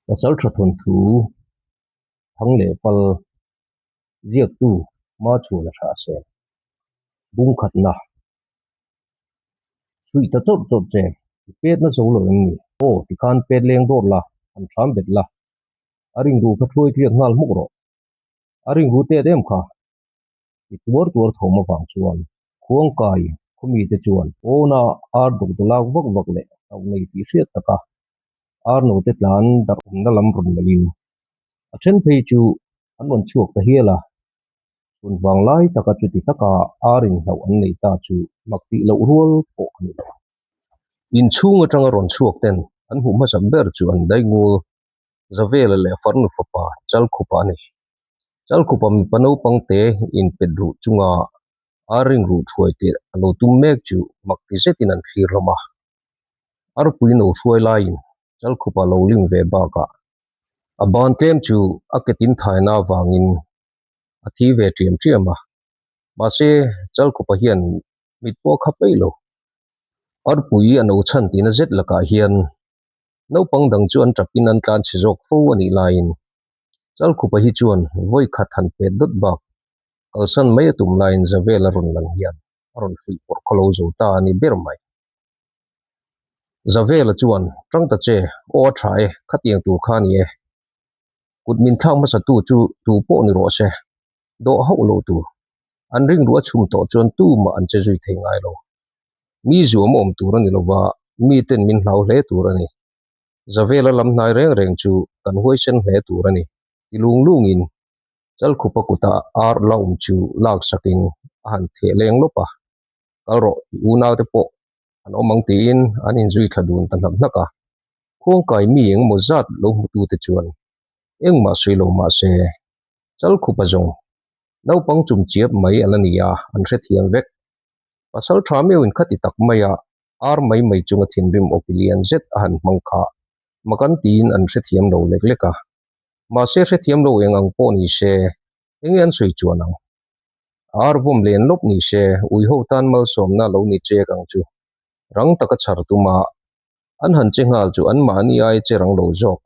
Pasalṭha thawnthu thang leh pal ziaktu Machhuana hra a sel. Bung khatna chhuih ta chawrh chawrh che, i pet na zo lo em ni? Aw, tikhan pet leng dawt la, han hram bet la, a ringru kha thuai tliak nghal hmuk rawh. A ringru tet em kha? I tuar tuar thawm avang chuan khuangkai khawmite chuan pawna ar dawkdawlak vak vak leh hlauh nei tih hriat taka ar note tlan darh awmna lam rawn melhin a then phei chu an rawn chhuak ta hial a. Chhun vang lai taka chuti taka ar inhlauh an nei ta chu mak tih loh rual pawh a ni lo. Inchhung atanga rawn chhuak ten an hmuh hmasak ber chu an daingul Zavela leh farnu fapa Chalkhupa a ni. Chalkhupa mipa naupang te inpet ruh chunga ar ring ruh thuai tirh a lo tum mek chu mak ti zetin an thlir hlawm a. Arpui no hruai laiin Chalkhupa lo lim ve bakah a ban tlem chu a ke tin thaina avangin a thi ve ṭiam ṭiam a. Mahse, Chalkhupa hian mit pawh a khap eih lo. Arpui a no chhan tihna zet lakah hian Naupang dang chu an ṭapin an tlan chhe zawk fo a nih laiin Chalkhupa hi chuan vawi khat han pet dawt bak kalsan mai a tum laiin Zavel a rawn lang hian a rawn fuih pawrh khaw lo zo ta a ni ber mai. Zavela chuan, Ṭang ta che, aw a ṭha e, khatiang tur kha a ni e. Kut min thlak hmasatu chu tu pawh ni rawh se, dawh hauh lo tur. An ringruh a chhum tawh chuan tumah an che zui thei ngai lo. Mi zuam awm tur a ni lova, miten min hlau hle tur a ni. Zavela lam hnai reng reng chu kan huaisen hle tur a ni, ti lung lungin Chalkhupa kuta ar la awm chu laksakin a han theh leng lawp a, Kal rawh, i unaute pawh an awm ang tiin an inzui thla dun ta hnak hnak a. Khuangkai mi engemaw zat lo hmutute chuan engmah sawi lo mah se, Chalkhupa zawng naupang chum chiap mai a la ni a, an hrethiam vek. Pasal tha meuhin khati tak maia ar mai mai chunga thinrim awki lian zet a han hmang kha mak an tiin an hrethiam lo lek lek a. Mahse hrethiam lo eng ang pawh ni se, enge an sawi chuan ang? Ar vawm len lawp ni se, uiho tan malsawmna lo ni chek ang chu. Rang taka chhar tuma an han che nghal chu an mahni ai che rang lo zawk.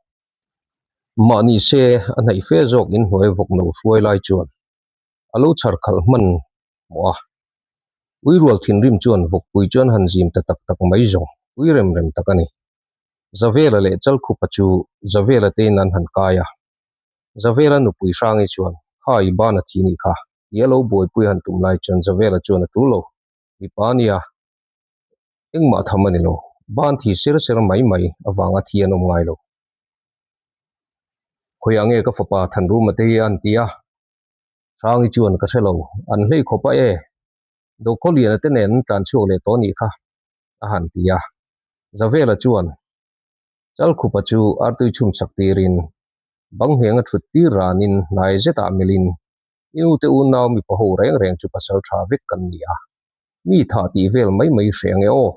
Mahni se a hnaih fe zawk inhnuai vawk no hruai lai chuan a lo chhar khalh hman hmuh a. Ui rual thinrim chuan vawkpui chuan han zim ta tak tak mai zawng, ui rem rem tak a ni. Zavela leh Chalkhupa chu Zavela tein an han kai a. Zavela nupui Hrangi chuan, Kha i ban a thi nih kha, tia lo buaipui han tum lai chuan Zavela chuan a tul lo, mipa a nia, engmah tham a ni lo, ban thi ser ser mai mai avanga thi an awm ngai lo. Khawiah nge ka fapa Thanruma te hi a an ti a? Hrangi chuan ka hre lo, an hlei khawp a e, Dokhawliana te nen an tlan chhuak leh tawh nih kha, a han ti a. Zavela chuan Chalkhupa chu artui chhum chak tirin bang ngheng a thut tir ranin hnai zetah melhin, I nute unau mipa ho reng reng chu pasal tha vek kan ni a, mi thah tih vel mai mai hreh ange aw,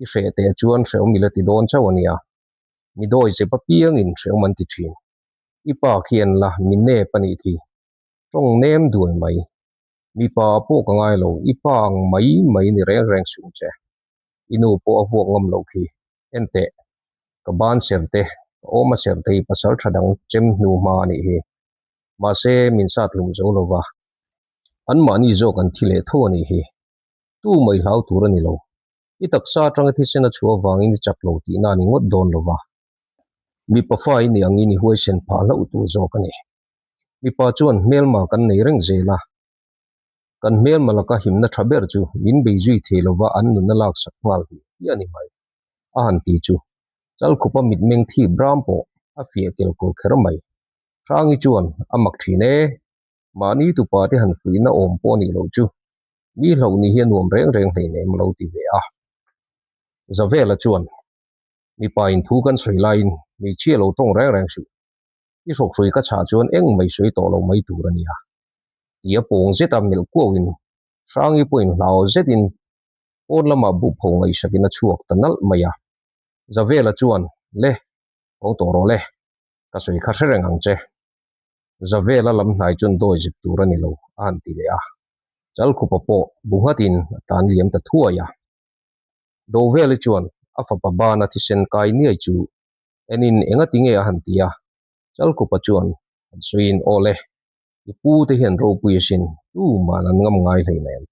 i hreh teh chuan hrehawm i la ti dawn chauh a nia, mi dawi zep apiangin hrehawm an ti thin. I pa khi en la, mi nep a nih khi. Tawng nem duai mai. Mipa pawh ka ngai lo, i pa ang mai mai ni reng reng suh che. I nu pawh a vuak ngam loh khi. En teh, ka ban ser te, ka awm a ser te hi pasal tha dang chem hnu hma a nih hi. Mahse, min sat hlum zo lo va. Anmahni zawk an thi leh tho a nih hi. Tu mai hlau tur a ni lo. I taksa atanga thisen a chhuah avangin i chak lo tihna a ni ngawt dawn lo va. Mipa fa i nih angin i huaisen phah hlauh tur zawk a ni. Mipa chuan hmelma kan nei reng zel a, kan hmelma laka himna tha ber chu min bei zui thei lova an nunna laksak nghal hi hi a ni mai, a han ti chu Chalkhupa mitmeng thip ram pawh a fiah kel kawl kher mai. Hrangi chuan a mak thin e, mahni tupa te han fuihna awm pawh a nih loh chu mi hlauh ni hi a nuam reng reng hleinem a lo ti ve a. Zavela chuan Mipa in thu kan sawi laiin hmeichhia lo tawng reng reng suh. I hrawkhrui ka chhah chuan eng mai sawi tawh lo mai tur a nia. Tia pawng zeta melh kuauin Hrangi pawhin hlau zetin pawn lamah buhpho ngaihsakin a chhuak ta nalh mai a. Zavela chuan, Le, ko tawh rawh le, ka sawi kha hre reng ang che. Zavela lam hnai chuan dawi zip tur a ni lo, a han ti leh a. Chalkhupa pawh bu nghatin a tan liam ta thuai a. Doveli chuan a fapa bana thisen kai niai chu Enin engati nge a han ti a, Chalkupa chuan han sawiin, Aw le, i pu te hian ropui asin, tuman an ngam ngai hleinem.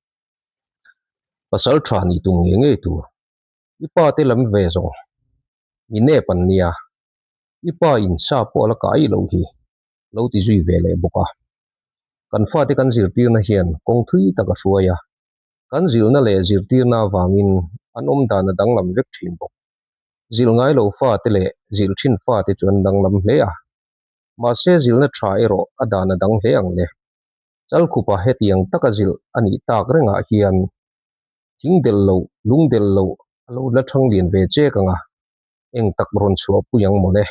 Pasal tha nih tum nge ngei tur, i pa te lam ve zawng, mi nep an nia, i pa in sa pawh a la kai loh hi, lo ti zui ve leh bawk a. Kan fate kan zirtirna hian kawng thui tak a hruai a, kan zilhna leh zirtirna avangin an awmdan a danglam vek thin bawk. Zilh ngai lo fate leh zilh thin fate chu an danglam hle a, mahse zilhna tha erawh a dan a dang hle ang le. Chalkhupa hetiang taka zilh a nih tak rengah hian thing delh loh, lung delh loh a lo la thang lian ve chek ang a, eng tak rawn chhuah pui ang mawle.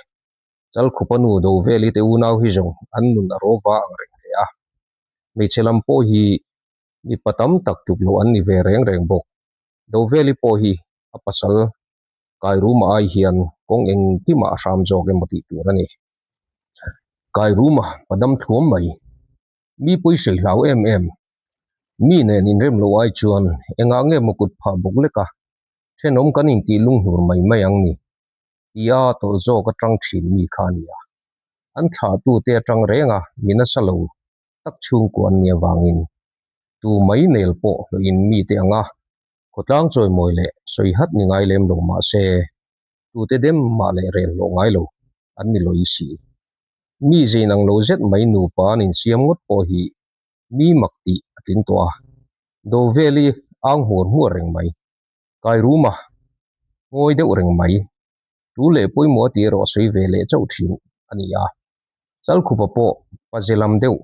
Chalkhupa nu do veli te unau hi zawng an nun a rawva ang reng hle a, hmeichhe lam pawh hi mipa tam tak tluk loh an ni ve reng reng bawk. Doveli pawh hi a pasal Kairuma ai hian kawng engkimah a hram zawk emaw tih tur a ni. Kairuma padam thluam mai. Mi pawisei hlau em em. Mi nen inrem loh ai chuan engah nge maw kut phah bawk lek a, thenawm kan intih lunghnur mai mai ang ni. Tia tawlh zawk atang thin mi kha a ni a. An thlahtute atang reng a mi nasa lo tak chhungkua an nih avangin tu mai nel pawh hlawhin mite anga khawtlang chawimawi leh sawi hat ni ngai lem lo mah se tute dem mah leh rel hlawh ngai lo an ni lawi si. Mi zein ang lo zet mai nupa an insiam ngawt pawh hi mi mak tih a tling tawh a, do vel i ang hmuar hmuar reng mai, kai rum a, ngawi deuh reng mai, tu leh pawimawh a tih erawh a sawi ve leh chauh thin a ni a. Chalkhupa pawh pa ze lam deuh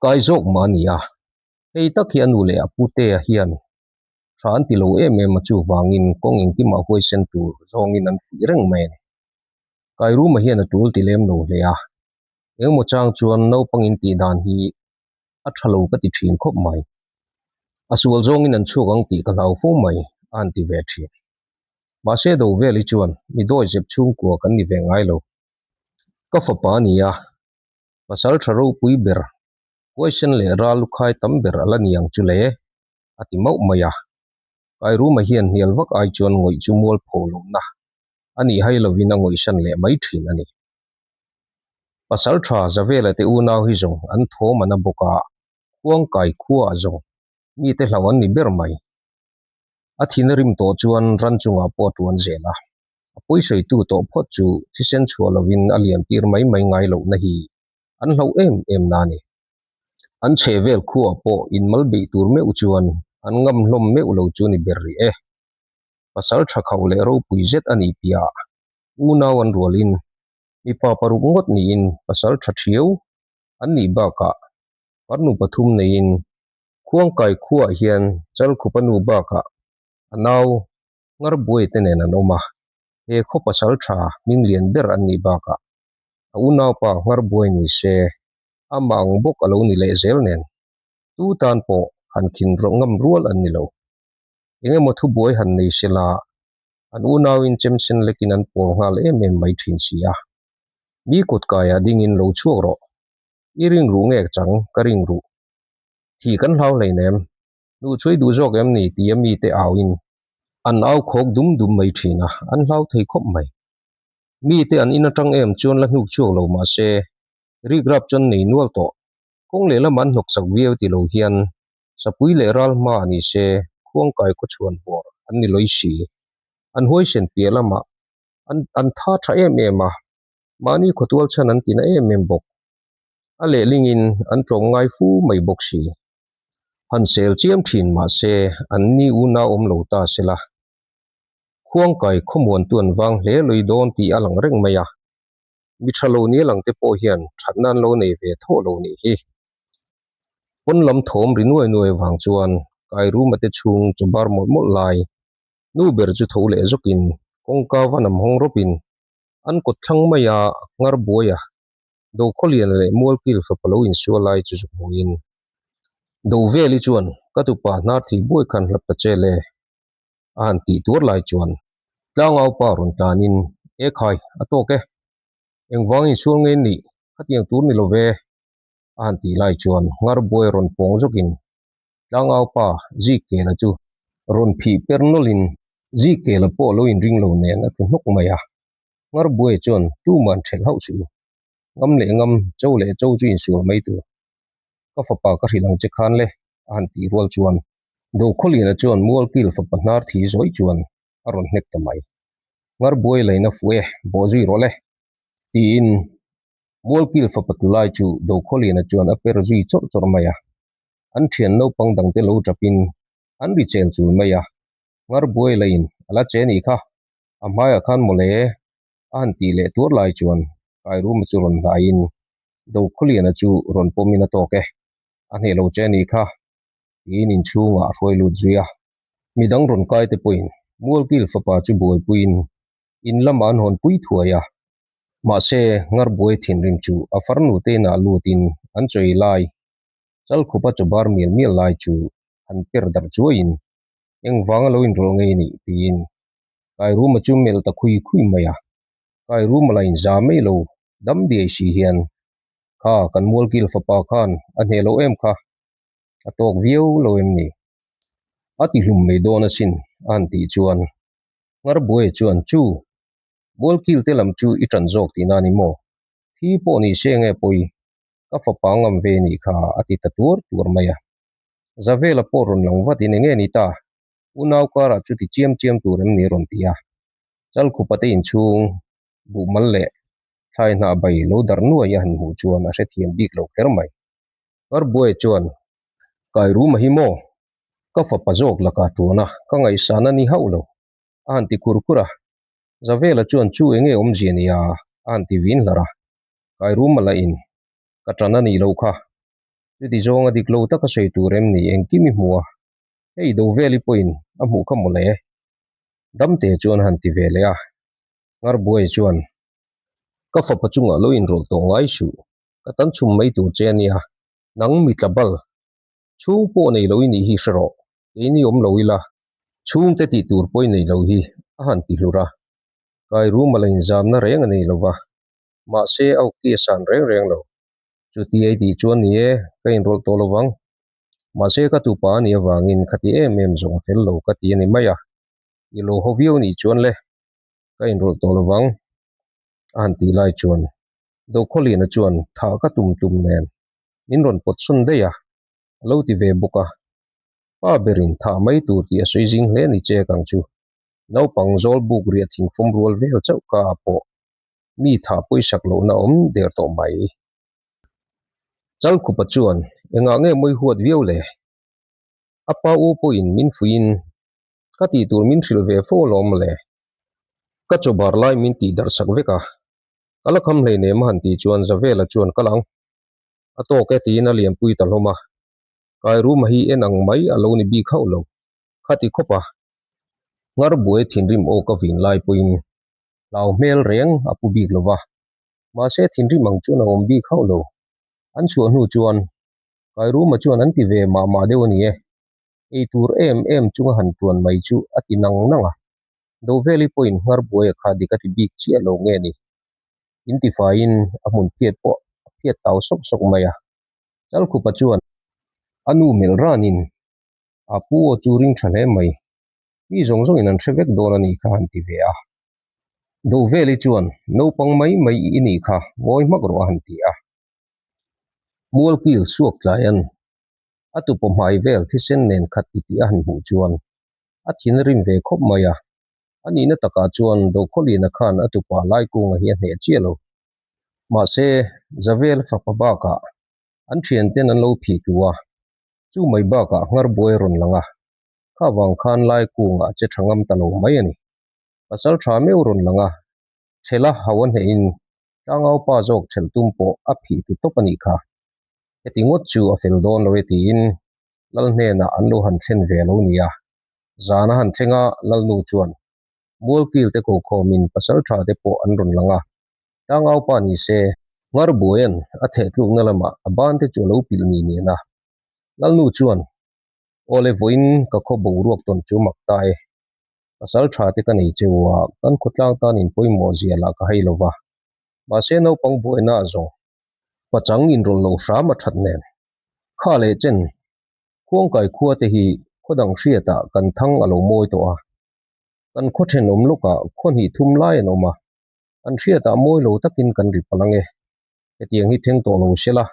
kai zawk mah a ni a, hei tak hi a nu leh a putea hian tha an ti lo em em a chuvangin kawng engkimah huaisen tur zawngin an fuih reng mai a ni. Kairuma hian a tul ti lem lo hle a, engemaw chang chuan naupang in tih dan hi a tha lo ka ti thin khawp mai. A sual zawngin an chhuak ang tih ka hlau fo mai a han ti ve thin. Mahse do vel hi chuan mi dawi zep chhungkua kan ni ve ngai lo. Ka fapa a ni a, pasal tha ropui ber, huaisen leh ral lukhai tam ber a la ni ang chu le, a ti mauh mai a. Kairuma hian hnial vak ai chuan ngawih chu mualpho lohna a nih hai lovin a ngawihsan leh mai thin a ni. Pasal tha Zavela te unau hi zawng an thawm an a bawk a, khuangkai khuaah zawng mite hlau an ni ber mai. A thin a rim tawh chuan ran chungah pawh a tuan zel a, a pawisawitu tawh phawt chu thisen chhuah lovin a liam tir mai mai ngai lohna hi an hlauh em em na a ni. An chhe vel khuaah pawh inmal beih tur meuh chuan an ngam hlawm meuh lo chu ni ber rih e. Pasal tha khauh leh ropui zet a nih piah unau an rualin mipa paruk ngawt niin pasal tha thiau an nih bakah farnu pathum neiin Khuangkai khuaah hian Chalkhupa nu bakah a nau Ngarbuai te nen an awm a, he khaw pasal tha hming lian ber an nih bakah a unaupa Ngarbuai ni se amah ang bawk a lo ni leh zel nen tu tan pawh han khin rawh ngam rual an ni lo. Eng emaw thubuai han nei sela an unauin chemsen lekin an pawl nghal em em mai thin si a. Mi kut kaiah dingin lo chhuak rawh. I ring ruh nge chang ka ring ruh. Thih kan hlau hleinem. Nu chhui duh zawk em ni tia mite auin an au khawk dum dum mai thin a, an hlau thei khawp mai. Mite an in atang em chuan la hnuk chhuak lo mah se rikrap chuan nei nual tawh. Kawng lehlam an hnawksak viau ti lo hian Sapui leh ral hma a ni se, khuangkai khawchhuan bawr an ni lawi si. An huaisen piah lamah an an tha tha em em a, mahni khawtual chhan an tina em em bawk. A lehlingin an tlawm ngai fu mai bawk si. Han sel chiam thin mah se an ni unau awm lo ta se la. Khuangkai khawmuantu an vang hle lawi dawn tih a lang reng mai a, mi tha lo nia lang te pawh hian thatna an lo nei ve thaw lo nih hi. Pawn lam thawm ri nuai nuai vang chuan Kairuma te chhung chu bar mawlh mawlh lai nu ber chu tho leh zawkin kawngka va nam hawng rawpin an kawt thlang mai a nghar buai a, Dokhawlian leh Mualkil fapa lo insual lai chu zuk hmuhin Doveli chuan ka tupa hnar thih buai khan hlap ta che le a han tih tuar lai chuan tlangau pa rawn tlanin E khai, a tawk e, engvang insual nge nih, khatiang tur ni lo ve a han tih lai chuan Ngarbuai rawn pawng zawkin tlangau pa Zikela chu rawn phih per nawlhin Zikela pawh lo inring lo nen a tlu hnawk mai a. Ngarbuai chuan tuman ṭhelh hauh suh u. Ngam leh ngam, cho leh cho chu insual mai tur. Ka fapa ka hrilh ang che khan le, a han tih rual chuan Dokhawliana chuan Mualkil fapa hnar thi zawi chuan a rawn hnek ta mai. Ngarbuai laina fuh e, bawh zui rawh le, tiin Mualkil fapa tu lai chu Dokhawliana chuan a per zui chawrh chawrh mai a. An thian naupang dangte lo tap in an ri chel chul mai a. Ngarbuai lain a la che nih kha, a hmaiah khan mawle a han tih leh tuar lai chuan Kairuma chu rawn hnaiin Dokhawliana chu rawn pawmin a tawk e, a hneh lo che nih kha, tiin inchhungah a hruai lut zui a. Midang rawn kai te pawhin Mualkil fapa chu buaipuiin in lamah an hawn pui thuai a. Mahse, Ngarbuai thinrim chu a farnu te inah lutin an chawi lai, Chalkhupa chaw bar mial mial lai chu han per darh chuaiin engvanga lo inrawlh ngei nih tiin Kairuma chu melh ta khui khui mai a. Kairuma la inza mai lo dam diai si hian, Kha, kan Mualkil fapa khan a hneh lo em kha? A tawk viau lo em ni? A ti hlum mai dawn asin, a han tih chuan Ngarbuai chuan, Chu, Mualkil te lam chu i ṭan zawk tihna a ni maw? Thi pawh ni se nge pawi, ka fapa ngam ve nih kha, a ti ta tuar tuar mai a. Zavela pawh rawn lang vatin enge ni ta? Unau karah chu ti chiam chiam tur em ni rawn ti a. Chalkhupa te inchhung buhmal leh thlai hnah bai lo darh nuai a han hmuh chuan a hrethiam bik lo kher mai. Ngarbuai chuan, Kairuma hi maw? Ka fapa zawk lakah tuan a, ka ngaihsan a ni hauh lo, a han ti khur khur a. Zavela chuan chu enge awmzia nia a han ti vin hlar a. Kairuma lah in, Ka tan a nih loh kha. Chuti zawnga dik lo taka sawi tur em ni engkim i hmu a, hei do veli pawhin a hmuh kha mawle. Damte chuan a han ti ve leh a. Ngarbuai chuan, Ka fapa chungah lo inrawlh tawh ngai suh. Ka tan chhum mai tur che a nia, nang mi tla bal. Chhung pawh nei lo i nih hi hre rawh, keini awm lo ila. Chhungte tih tur pawh i nei lo hi, a han ti hlur a. Kai room a la inzamna reng a nei lo va, mahse a awki a san reng reng lo. Chuti ei tih chuan ni e, ka inrawlh tawh lo vang. Mahse ka tupa a nih avangin khati em em zawng fel lo ka ti a ni mai a, i lo haw viau nih chuan le, ka inrawlh tawh lo vang, a han tih lai chuan Dokhawliana chuan thah ka tum tum nen min rawn pawt sawn daih a, a lo ti ve bawk a. Pa berin thah mai tur tih a sawi zing hle ni che kang chu. Naupang zawl buk riah thingfawm rual vel chauh ka ah pawh mi thah pawisak lohna awm der tawh mai. Chalkhupa chuan engah nge mawi huat viau le? A pa u pawhin min fuihin ka tih tur min hrilh ve fo alawm le. Ka chaw bar lai min tih darh sak vek a, Ka la kham hleinem a han tih chuan Zavela chuan ka lang a tawk e tiin a lianpui ta hlawm a. Kairuma hi en ang mai a lo ni bik hauh lo, khati khawp a. Ngarbuai thinrim aw ka vin lai pawhin hlau hmel reng a pu bik lo va, mahse thinrim ang chuan a awm bik hauh lo. An chhuah hnu chuan Kairuma chuan an ti ve mah mah deuh a ni e, ei tur em em chunga han tuan mai chu a ti nang nang a. Doveli pawhin Ngarbuaia kha dik a ti bik chiah lo nge ni? In ti faiin a hmun phiat pawh a phiat tau sawk sawk mai a. Chalkhupa chuan a nu melh ranin a pu aw chu ring tha hle mai, mi zawng zawngin an hre vek dawn a nih kha han ti ve a. Doveli chuan naupang mai mai i nih kha ngawi hmak rawh a han ti a. Mualkil suak tlaian a tupaw hmai vel thisen nen khat ti tih a han hmuh chuan a thin a rim ve khawp mai a, a nihna takah chuan Dokhawliana khan a tupa Laikunga hi a hneh chiah lo. Mahse, Zavel fapa bakah an thianten an lo phih tu a, chu mai bakah Ngarbuai a rawn lang a, kha vang khan Laikunga a che tha ngam ta lo mai a ni. Pasal tha meuh rawn lang a, Thela ho a hnehin Tlangaupa zawk thelh tum pawh a phih tu tawp a nih kha. Heti ngawt chu a fel dawn lo e tiin Lal hnenah an lo han thlen ve lo nia. Zan a han thleng a, Lalnu chuan Mualkil te kokhawmin pasal tha te pawh an rawn lang a. Tlangaupa ni se, Ngarbuaian a thehtlukna lamah a ban te chu a lo pilh ni nen a. Lalnu chuan, Awle vawiin ka khaw boruak tawn chu mak ta e. Pasal tha te ka nei cheu a, kan khawtlang tan in pawimawh zia lah ka hai lo va. Mahse naupang buaina a zawng. Pachang inrawlh lo hram a that nen. Kha leh chen, Khuangkai khua te hi khaw dang hriatah kan thang a lo mawi tawh a. Kan khaw thenawm lawkah khaw hnih thum lai an awm a. An hriatah mawi lo takin kan ri palh ang e. Hetiang hi thleng tawh lo se la,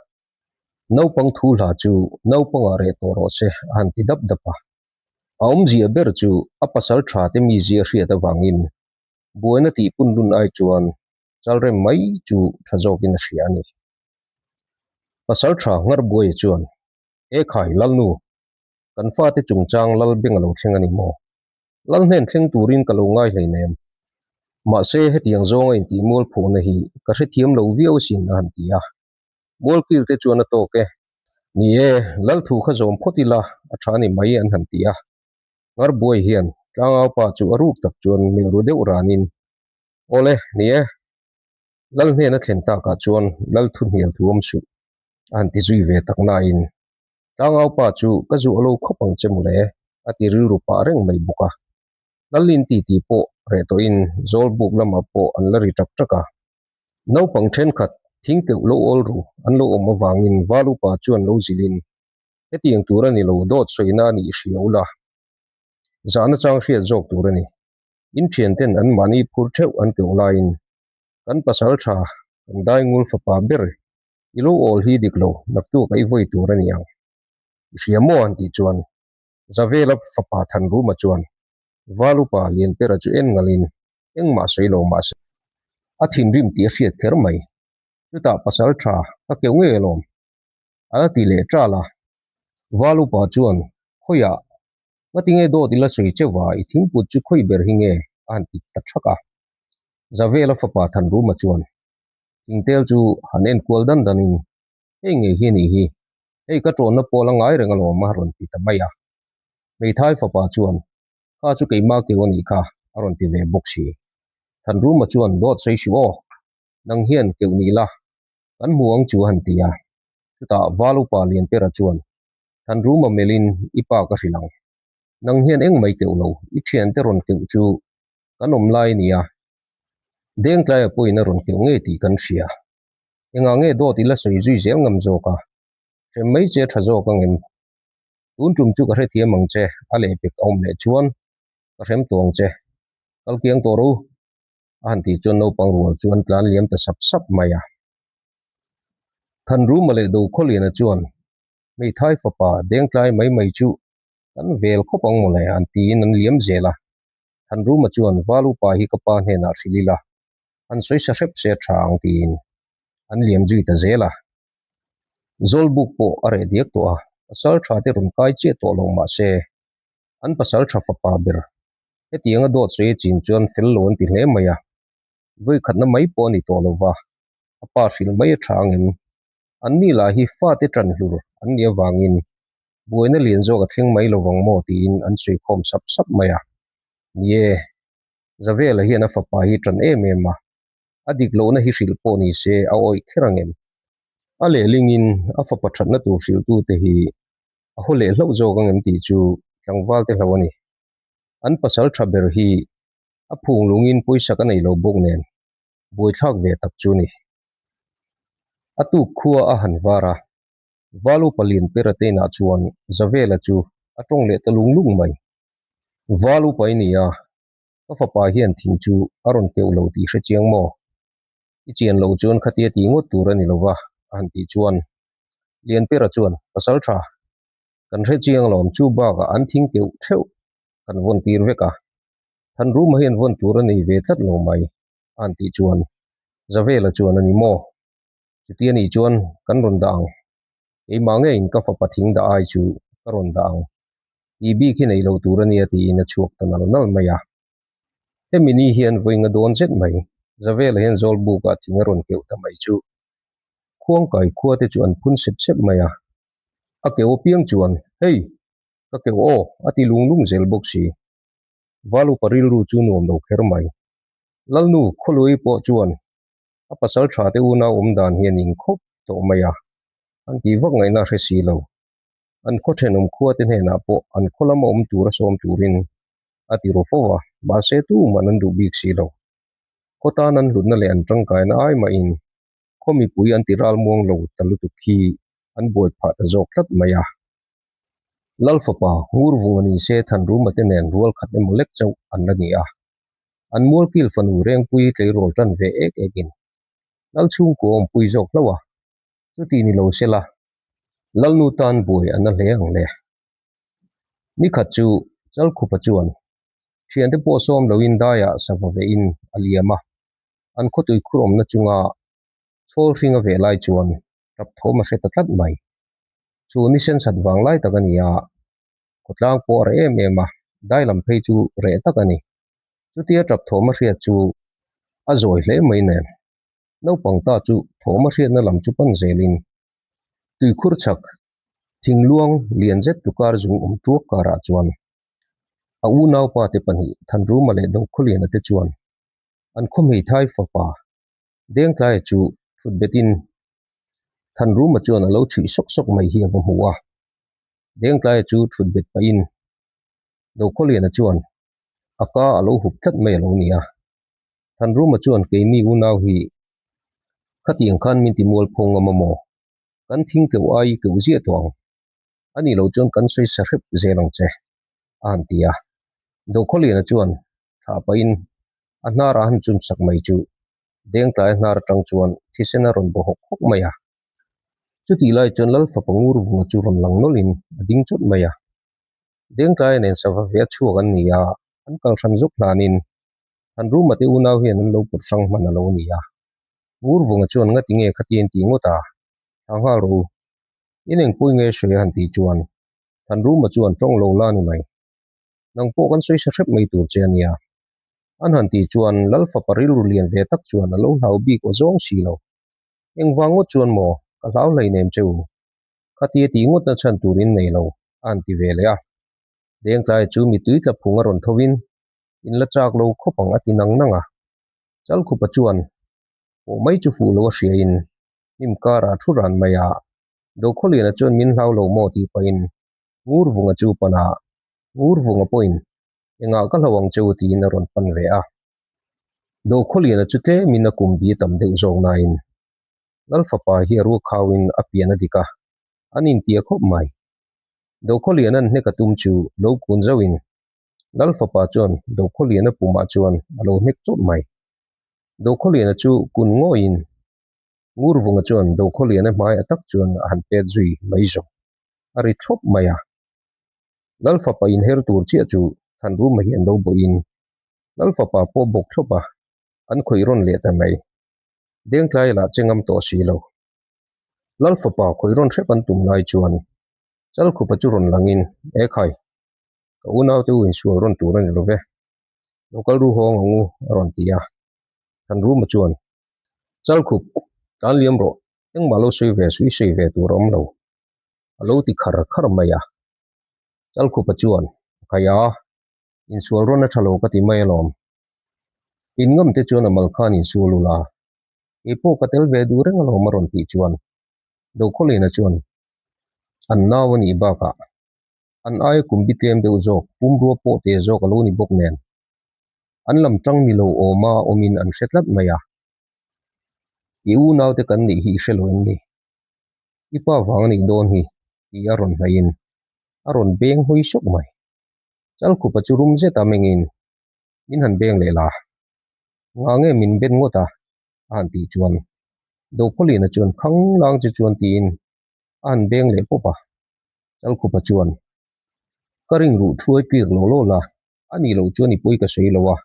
naupang thu hla chu naupangah reh tawh rawh se a han ti dap dap a. A awmzia ber chu a pasal tha te mizia hriat avangin buaina tih pun lun ai chuan chalrem mai chu tha zawkin a hria a ni. Pasal tha Ngharbuaia chuan, E khai, Lalnu, kan fate chungchang lal beng a lo thleng a ni maw? Lal hnen thleng turin ka lo ngai hleinem. Mahse, hetiang zawnga intih mualphuhna hi ka hrethiam lo viau asin a han ti a. Mualkil te chuan a tawk e. Ni e, lal thu kha zawm phawt ila a tha ni mai an han ti a. Ngarbuai hian tlangaupa chu a ruk tak chuan melh ru deuh ranin, Awle, ni e. Lal hnena thlen takah chuan lal thu hnial thu awm suh a han ti zui ve tak nain Tlangaupa chu ka zuah lo khawp ang che mawle, a ti rilru pah reng mai bawk a. Lalin titi pawh reh tawhin Zawlbuk lamah pawh an la ri ṭak ṭak a. Naupang ṭhenkhat thing keuh lo awl ru an lo awm avangin Valupa chuan lo zilhin, Hetiang tur a ni lo, dawt sawina a nih hria ula, zahna chang hriat zawk tur a ni. In ṭhianten an mahni phur ṭheuh an keuh laiin kan pasal ṭha, kan daingul fapa ber I lo awl hi dik lo, naktuk a i vawi tur a ni ang. I hria maw an tih chuan Zavela fapa Thanruma chuan Valupa Lianpera chu en ngalin engmah sawi lo mah se a thinrim tih a hriat kher mai. Chutah pasal tha ka keuh ngei alawm a la ti leh ṭal a. Valupa chuan Khawiah ngatinge dawt i la sawi cheuh a, i thingput chu khawi ber hi nge a han ti ta ṭhak a. Zavela fapa Thanruma chuan Thingtel chu han enkual dan danin, Hei ngei hi a nih hi, hei ka ṭawnna pawl a ngai reng alawm a rawn ti ta mai a. Hmeithai fapa chuan, Kha chu keimah keu a nih kha a rawn ti ve bawk si. Thanruma chuan, Dawt sawi suh aw, nang hian keuh ni la, kan hmu ang chu a han ti a. Chutah Val upa Lianpera chuan, Thanruma melhin i pa ka hrilh ang. Nang hian engmai keuh lo, i ṭhiante rawn keuh chu kan awm lai a ni a. Dengtlaia pawhin a rawn keuh ngei tih kan hria. Engah nge dawt i la sawi zui zel ngam zawk a? Hrem mai che tha zawk ang em? Tun tum chu ka hrethiam ang che, a lehpek a awm leh chuan ka hrem tawh ang che. Kal kiang tawh ro a han tih chuan naupang rual chu an tlan liam ta sap sap mai a. Thanruma leh Dokhawliana chuan hmeithai fapa dengtlai mai mai chu kan vel khawp ang mawle an tiin an liam zel a. Thanruma chuan Valupa hi ka pa hnenah hrilh ila, an sawi sa hrep se tha ang tiin an liam zui ta zel a. Zawlbuk pawh a reh diak tawh a, pasal tha te rawn kai chiah tawh lo mah se, an pasal tha fapa ber hetianga dawt sawi a chin chuan fel lo an ti hle mai a, vawikhatna mai pawh a ni tawh lo va, a pa hrilh mai a tha ang em? Anni lah hi fate tan hlur an nih avangin buaina lian zawk a thleng mai lo vang maw tiin an sawikhawm sap sap mai a. Ni e, Zavela hian a fapa hi tan em em a, a dik lohna hi hrilh pawh ni se a awih kher ang em? A lehlingin a fapa thatna tur hrilhtute hi a haw leh hlauh zawk ang em tih chu tlangval te hlo a ni. An pasal tha ber hi a phung lungin pawisa ka nei lo bawk nen buaithlak ve tak chu ni. A tuk khua a han var a, Valu palian pera te inah chuan Zavela chu a tawng leh ta lung lung mai. Valu pa i ni a, ka fapa hian thing chu a rawn keuh lo tih hre chiang maw? I chian loh chuan khatia tih ngawt tur a ni lova, a han tih chuan Lianpera chuan, Pasal tha, kan hre chiang alawm chu bakah an thing keuh theuh kan vawn tir vek a, Thanruma hian vawn tur a nei ve tlat lo mai, a han tih chuan Zavela chuan a ni maw? Chuti a nih chuan kan rawn dah ang. Keimah ngeiin ka fapa thing dah ai chu ka rawn dah ang. Tih bik hi nei lo tur a nia tiin a chhuak ta nal nal mai a. Hemi ni hian vawi nga dawn zet mai Zavela hian Zawlbukah thing a rawn keuh ta mai chu Khuangkai khua te chu an phun sep sep mai a. A keuh apiang chuan, Hei! Ka keuh aw! a ti lung lung zel bawk si. Valupa rilru chu nuam lo kher mai. Lalnu Khawlui pawh chuan a pasal tha te unau awm dan hi a ning khawp tawh mai a, an tih vak ngaihna a hre si lo. An khaw thenawm khua te hnenah pawh an khaw lama awm tura sawm turin a ti ru fo a, mahse tuman an duh bik si lo. Khaw tan an hlutna leh an tangkaina ai mahin khaw mipui an ti ral muang lo ta lutuk hi an buai phah ta zawk tlat mai a. Lal fapa Ngurvunga ni se Thanruma te nen rual khat emaw lek chauh an la ni a. An mualkil fanu Rengpui tleirawl tan ve ek ekin Lalchhungkua awmpui zawk hlauh a, chuti ni lo sela Lalnu tan buai a na hle ang le. Nikhat chu Chalkhupa chuan thiante pawh sawm loin daiah sava vehin a liam a, an khawtui khur awmna chunga chhawl hring a veh lai chuan tap thawm a hre ta tlat mai. Chu ni sensat vang lai tak a ni a, khawtlang pawh a reh em em a, dai lam phei chu reh tak a ni. Chutia tap thawm a hriat chu a zawi hle mai nen. Naupang ta chu thawm a hriatna lam chu pan zelin tuikhur chhak thingluang lian zet tukar zung awm tuak karah chuan a unaupa te pahnih Thanruma leh Dokhawliana te chuan an khawhmeithai fapa Dengtlaia chu thut betin Thanruma chuan a lo chhuih sawk sawk mai hi a va hmu a. Dengtlaia chu thut bet pahin Dokhawliana chuan a ka a lo hup tlat mai a lo ni a. Thanruma chuan keini unau hi khatiang khan min ti mual pho ngam a maw? Kan thing keuh ai keuh ziah tawh ang. A nih loh chuan kan sawi sa hrep zel ang che, a han ti a. Dokhawliana chuan thlah pahin a hnar a han chun sak mai chu Dengtlai hnar atang chuan thisen a rawn baw hawk hawk mai a. Chutih lai chuan Lalfapa ngur vunga chu rawn lang nawlhin a ding chawt mai a. Dengtlaia nen sava ve a chhuak an ni a, an kal hran zawk hlanin Thanruma te unau hian an lo pawt hrang hman a lo ni a. Ngur vunga chuan ngati nge khati an tih ngawt a, thla nghal rawh u. In engpui nge hre a han tih chuan Thanruma chuan tawng lo la ni mai. Nang pawh kan sawi sa hrep mai tur che a nia. An han tih chuan Lal fapa rilru lian ve tak chuan a lo hlau bik aw zawng si lo. Engvang ngawt chuan maw ka hlau hleinem che u. Khatia tih ngawtna chhan turin nei lo, a han ti ve leh a. Dengtlai chu mitui tla phung a rawn tho in, in la chak lo khawp ang a ti nang nang a. Chalkhupa chuan pawh mai chu fuh lo a hria in, hnim karah a thu ran mai a. Dokhawliana chuan min hlau lo maw tih pahin Ngurvunga chu pan a, Ngurvunga pawhin engah ka hlo ang che u tiin a rawn pan ve a. Dokhawliana chu tlemin a kum bi tam deuh zawk nain Lal fapa hi a ruak khauin a pian a dik a, an intia khawp mai. Dokhawliana'n hnek a tum chu lo kun zauhin Lal fapa chuan Dokhawliana pumah chuan a lo hnek chawt mai. Dokhawliana chu kun ngawiin Ngurvunga chuan Dokhawliana hmai a tak chuan a han pet zui mai zawk. A ri thlawp mai a. Lal fapa inher tur chiah chu Thanruma hi an lo bawhin Lal fapa pawh bawk thlawp a, an khawih rawn leh ta mai. Dengtlai lah che ngam tawh si lo. Lal fapa khawih rawn hrep an tum lai chuan Chalkhupa chu rawn langin, E khai, ka unaute u insual rawn tur a ni lo ve. Lo kal ru hawng ang u, a rawn ti a. Thanruma chuan, Chalkhup, tlan liam rawh, engmah lo sawi ve suh i sawi ve tur a awm lo, a lo ti khar khar mai a. Chalkhupa chuan, Khai a, insual rawn a tha lo ka ti mai alawm. In ngam te chuan a mal khan insual ula, kei pawh ka tel ve duh reng alawm a rawn tih chuan Dokhawlina chuan an nau a nih bakah an aia kum bi tlem deuh zawk pumrua pawh te zawk a lo ni bawk nen an lam tang ni lo awma awmin an hre tlat mai a. I unaute kan nih hi i hre lo em ni? I pa vang a nih dawn hi tih a rawn hnaihin a rawn beng hawi sawk mai. Chalkhupa chu rum zeta mengin min han beng leh la. Ngah nge min ben ngawt a? a han tih chuan Dokhawlina chuan khang lang che chuan tiin a han beng leh pawp a. Chalkhupa chuan ka ring ruh thuai tlik lo lo la, a nih loh chuan i pawi ka sawi lo a,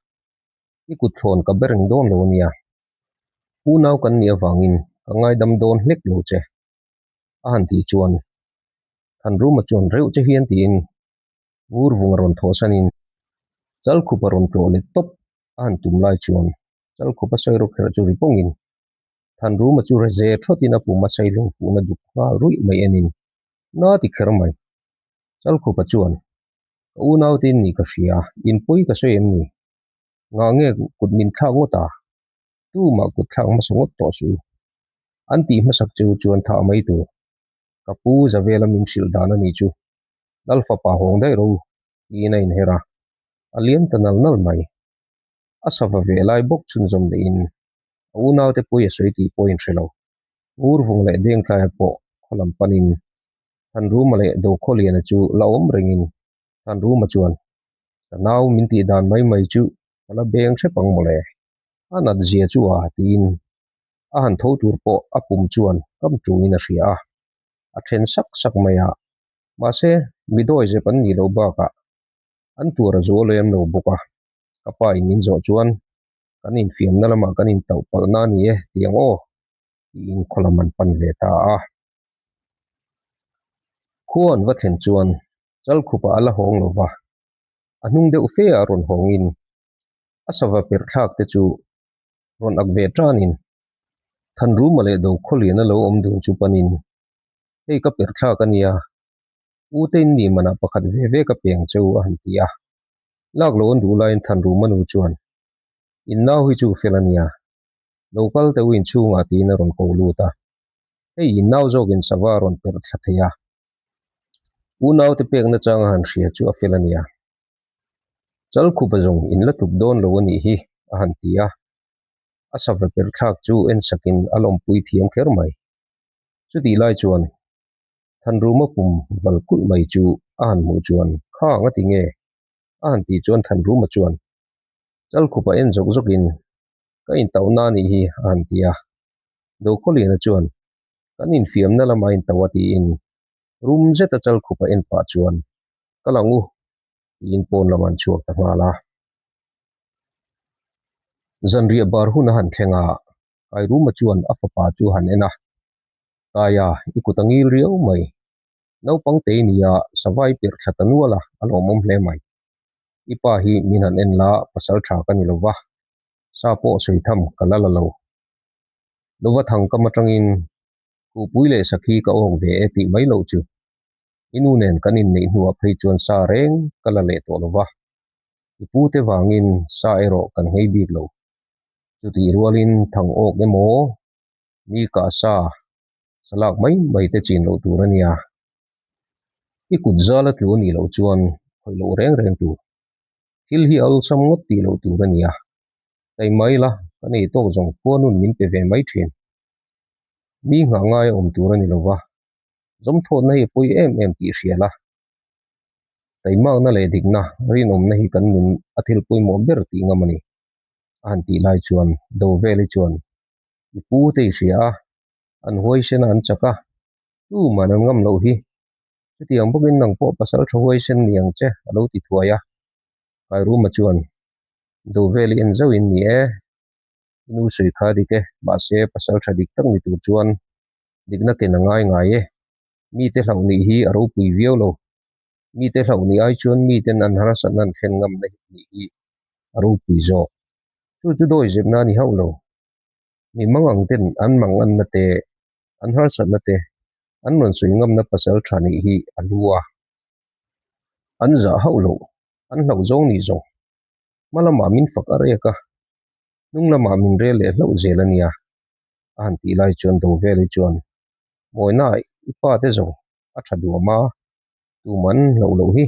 i kut thlawn ka be reng dawn lo a nia. Unau kan nih avangin ka ngaidam dawn hlek lo che a han tih chuan Thanruma chuan reuh che hian tiin Ngurvung a rawn thawhsanin Chalkhup a rawn tlawh let tawp a han tum lai chuan Chalkhup a sawi rawk kherh chu ri pawngin Thanruma chu reze thawtin a pum a sailung fuhna duk nghal ruih mai enin na ti kher mai. Chalkhupa chuan Ka unaute in nih ka hria, in pawi ka sawi em ni? Ngah nge kut min thlak ngawt a? Tumah kut thlak hmasa ngawt tawh suh u. An tih hmasak chu chuan thah mai tur. Ka pu Zavela min hrilh dan a nih chu. Lal fapa hawng daih ro tiin a inher a, a liam ta nal nal mai. A sava ve lai bawk chhunzawm lehin a unaute pawi a sawi tih pawh a inhre lo. Ngurvung leh Dengtlaia pawh khaw lam panin Thanruma leh Dokhawliana chu la awm rengin Thanruma chuan, Ka nau min tih dan mai mai chu. Ka la beng hrep ang mawle. A nat zia chu a tiin a han tho tur pawh a pum chuan kam tungin a hria a, a then sak sak mai a. Mahse, mi dawi zep an nih loh bakah an tuar a zual em lo bawk a. Ka pa in min zawh chuan kan infiamna lamah kan intauh palhna a ni e tih ang aw tiin khaw lam an pan ve ta a. Khua an va thlen chuan Chalkhupah a la hawng lo va, a hnung deuh fe ah rawn hawngin a sava perh thlak te chu rawn ak ve tanin Thanruma leh Dokhawlian a lo awm dun chu panin hei ka perh thlak a nia, u te in nih manah pakhat ve ve ka peng cheu a han ti a. Lak lo an duh laiin Thanruma nu chuan in nau hi chu fel a nia, lo kal teh u inchhungah tiin a rawn ko lut a, hei in nau zawkin sava a rawn perh thla thei a. Unaute pek nachang a han hria chu a fel a nia. Chalkhupa zawng in la tluk dawn lo a nih hi a han ti a. A sava perh thlak chu en sakin a lawmpui thiam kher mai. Chutih lai chuan Thanruma pum val kulh mai chu a han hmuh chuan kha nga ti nge? a han tih chuan Thanruma chuan Chalkhupa en zawk zawkin ka intauhna a nih hi a han ti a. Dokhawliana chuan Kan infiamna lama in tauh a tiin rum zeta chalkhup a en pah chuan ka lang u tiin pawn lam an chhuak ta nghal a. Zanriah bar hun a han thleng a, Kairuma chuan a fapa chu a han en a, Kaia, i kut a ngil riau mai. Naupang te i nia, savai pirh thla ta nual a, a lawmawm hle mai. I pa hi min han en la, pasal tha ka ni lo va, sa pawh sawi tham ka la la lo. Lova thang kam atangin Kuhpui leh Sakhi ka awk ve e tih mai loh chu i nu nen kan inneih hnuah phei chuan sa reng ka la leh tawh lova, i pu te vangin sa erawh kan nghei bik lo. Chutih rualin thang awk emaw mi kah sa sa lak mai mai te chin loh tur a nia. I kut zal a tlu a nih loh chuan khawih loh reng reng tur. Thil hi awlsam ngawt tih loh tur a nia. Kai mai la, ka nei tawk zawng khua nun min pe ve mai thin. Mi nghah ngai a awm tur a ni lo va, zawmthawtna hi a pawi em em tih hria la. Taimakna leh dikna, rinawmna hi kan nun a thil pawimawh ber tih ngam a ni. A han tih lai chuan Doveli chuan, I pu te i hria a, an huaisen a an chak a, tuman an ngam loh hi. Chutiang bawkin nang pawh pasal tha huaisen ni ang che, a lo ti thuai a. Kairuma chuan, Dovel i en zauh in ni e, i nu sawi kha dik e, mahse pasal tha dik tak ni tur chuan dikna ken a ngai ngai e, mite hlauh nih hi a ropui viau lo, mite hlauh nih ai chuan miten an harsatna an thlen ngamna nih hi a ropui zawk. Chu chu dawi zepna a ni hauh lo. Mi mang ang ten an mang anna te, an harsatna te, an rawn sawi ngamna pasal tha nih hi a lu a. An zah hauh loh, an hlauh zawng nih zawng. Hma lamah min fak a rek a, hnung lamah min rel leh hlauh zel a nia, a han tih lai chuan Doveli chuan, Mawina i pa te zawng a tha duam a, tuman hlauh loh hi.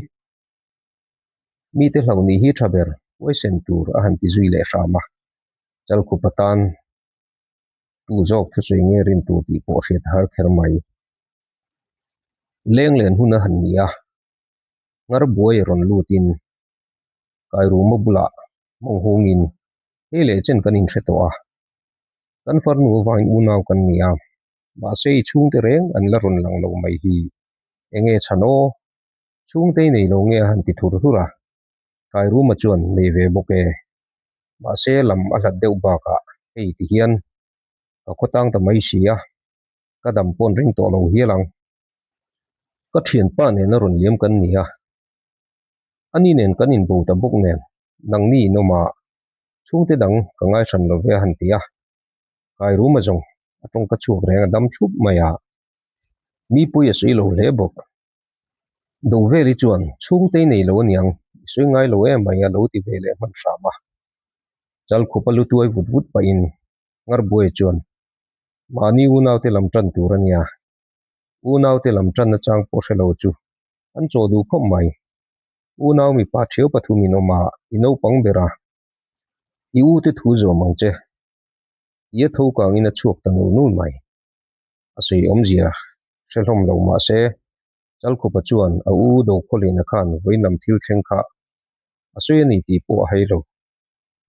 Mite hlauh nih hi tha ber, huaisen tur a han ti zui leh hram a, Chalkhupa tan tu zawk thusawi nge rin tur tih pawh hriat a har kher mai. Leng len hun a han ni a, nghar buai rawn lutin Kairuma bulah mawng hungin hei leh chen kan inhre tawh a, kan farnu avangin unau kan ni a, mahse i chhungte reng an la rawn lang lo mai hi enge chhan aw? Chhungte i nei lo nge a han ti thur thur a, Kairuma chuan nei ve bawk e, mahse lam a hlat deuh bakah hei ti hian ka khawtang ta mai si a, ka dam pawn ring tawh lo hial ang. Ka thianpa nena rawn liam kan ni a, Ani nen kan inbo ta bawk nen, nangni in awm a, chhungte dang ka ngaihran lo ve a han ti a. Kairuma zawng a tawngka chhuak reng a dam thlup mai a, mi pui a sawi lo hle bawk. Doveli chuan chhungte i nei lo aniang, i sawi ngai lo em mai a lo ti ve leh hman hram a. Chalkhupa lu tuai vut vut pahin Ngarbuaia chuan, Mahni unaute lam tan tur a nia, unaute lam tan nachang pawh hre lo chu an chaw duh khawp mai. Unau mipa thiau pathum in awm a, i naupang ber a. I u te thu zawm ang che. Tia tho kangin a chhuak ta nul nul mai. A sawi awmzia hre hlawm lo mah se, Chalkhupa chuan a u Dokhawlina khan vawiinam thil thleng kha a sawi a ni tih pawh a hai lo.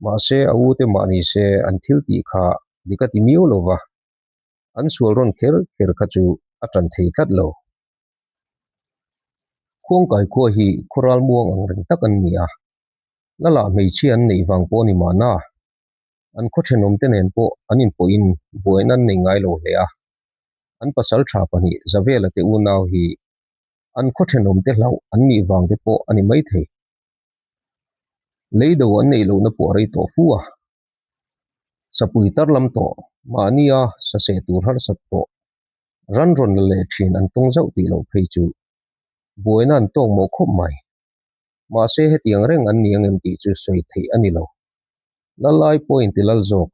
Mahse a ute mah ni se an thil tih kha dik a ti miau lo va, an sual rawn kher kher kha chu a tan thei tlat lo. Khuangkai khua hi khawral muang ang reng tak an ni a, Lala hmeichhia an neih vang pawh a ni mahna, an khaw thenawmte nen pawh an inpawhin buaina an nei ngai lo hle a, an pasal tha pahnih Zavela te unau hi an khaw thenawmte hlauh an nih vang te pawh a ni maithei. Leido an neih lohna pawh a rei tawh fu a, sapui tar lam tawh mahnia saseh tur harsat tawh ran rawn la leh thin an tawng zauh tih loh phei chu buaina an tawk mawh khawp mai. Mahse hetiang reng an ni angem tih chu sawi theih a ni lo. Lalai pawh inti lal zawk.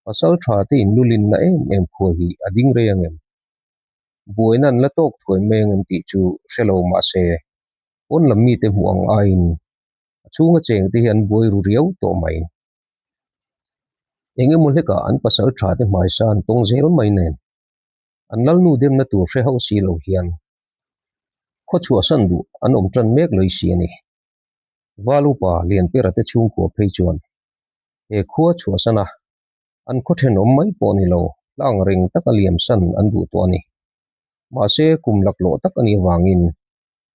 Pasal tha te in lulinna em em khua hi a ding rei angem? Buaina an la tawk thuai mai angem tih chu hre lo mahse pawn lam mite hmuh ang aiin a chhunga cheng te hi an buai ru riau tawh mai. Eng emaw hlekah an pasal tha te hmaisa an tawng zel mai nen an lalnu demna tur hre hauh si lo hian khaw chhuahsan duh an awm tan mek lawih si a ni. Val upa Lianpera te chhungkua phei chuan he khua chhuahsan a an khaw thenawm mai pawh ni lo tlang reng taka liam san an duh tawh a ni. Mahse kum laklawh tak a nih avangin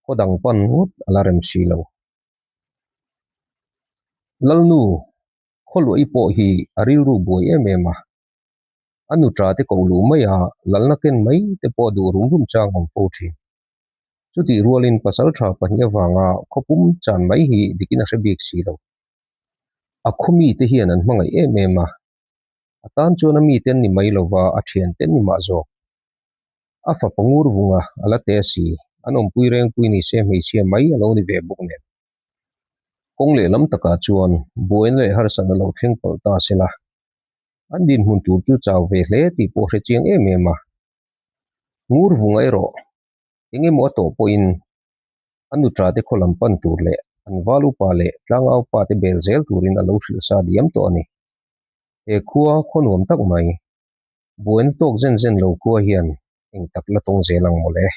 khaw dang pan ngawt a la rem si lo. Lalnu Khawluahi pawh hi a rilru buai em em a, a nuṭa te koh luh mai a, lalna ken mai te pawh a duh rum rum chang awm fo ṭhin. Chutih rualin pasalṭha pahnih avanga khawpum chan mai hi dikin a hre bik si lo. A khaw mite hian an hmangaih em em a, a tan chuan a mite an ni mai lova a thiante an ni mah zawk. A fapa ngur vunga a la te si, an awmpui rengpui ni se hmeichhia mai a lo ni ve bawk nen. Kawng lehlam takah chuan buaina leh harsatna lo thleng palh ta se la, an dinhmun tur chu chau ve hle tih pawh hre chiang em em a. Ngur vunga erawh eng emaw a tawh pawhin a nuṭa te khaw lam pan tur leh an val upa leh tlangau pa te bel zel turin a lo hrilh sa diam tawh a ni. He khua khaw nuam tak mai, buaina tawk zen zen lo khua hian eng tak la tawng zel ang mawle.